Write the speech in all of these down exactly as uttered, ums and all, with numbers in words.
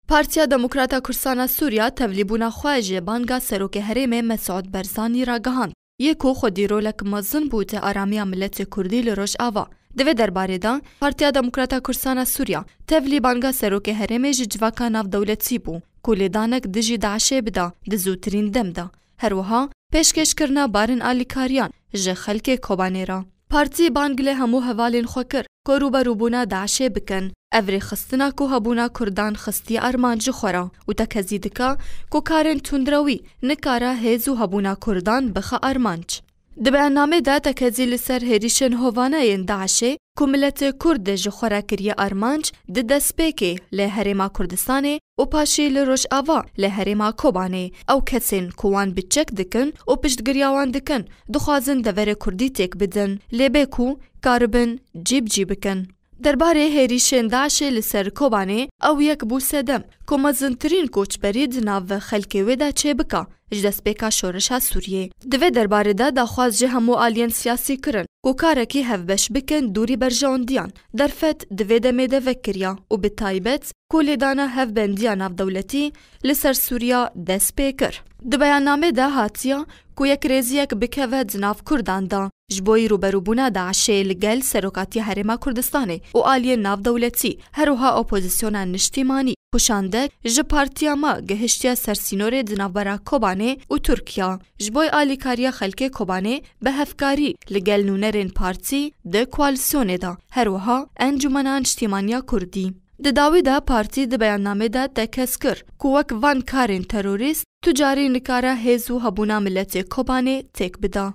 Partiya Demokrata Kurdistana Sûriya tevlîbûna xwe ji banga Serokê Herêmê Mesûd Barzanî ragihand, yê ku xwedî rolek mezin bû di aramiya miletê Kurdî li Rojava. Di vê derbarê de, Partiya Demokrata Kurdistana Sûriya tevlî banga Serokê Herêmê ji civaka navdewletî bû, ku lêdanek dijî DAIŞê bida di zûtirîn dem de. Her wiha pêşkêşkirina barin alîkariyan ji xelkê Kobanê re. Partî bang li hemû hevalên xwe kir ku rûberûbûna DAIŞê bikin. Ev rêxistina ku hebûna Kurdan xistiye armanc ji xwe re û tekezî dike ku karên tundrewî nikare hêz û hebûna Kurdan bixe armanc. Di beyannamê de tekezî li ser hêrîşên hovane yên DAIŞê ku miletê Kurd ji xwe re kiriye armanc di destpêkê li Herêma Kurdistanê û paşî li Rojava li Herêma Kobanê. Ew kesên ku wan bi çek dikin û piştgiriya wan dikin, dixwazin deverê Kurdî têk bidin, lê bê ku karibin cî bi cî bikin. Derbarê hêrîşên DAIŞê li ser Kobanê, ew yek bû sedem ku mezintirîn koçberî di nav xelkê wê de çêbika ji destpêka şoreşa Sûriyê. Di vê derbarê de daxwaz ji hemû aliyên siyasî kirin ku karekî hevbeş bikin dûrî berjewendiyan. Derfet di vê demê de vekiriya û bi taybet ku lêdana hevbendiya navdewletî li ser Sûriya dest pê kir. Di beyannamê de hatiye ku yekrêziyek bikeve di nav Kurdan de ji bo rûberûbûna DAIŞê li gel Serokatiya Herêma Kurdistanê û aliyên navdewletî, her wiha opozisyona niştîmanî, kuşandek ji partiya me gihiştiye ser sînorê di navbera Kobanê û Tirkiya. Ji bo alîkariya xelkê Kobanê bi hevkarî li gel nûnerên partî di koalîsyonê de, her wiha Encûmena Niştîmaniya Kurdî. Di dawî de partî di beyannamê de tekez kir ku wek van karên terorîst tu carî nikare hêz û hebûna miletê Kobanê têk bida.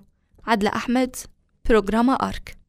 Edle Ehmed, Programa Ark.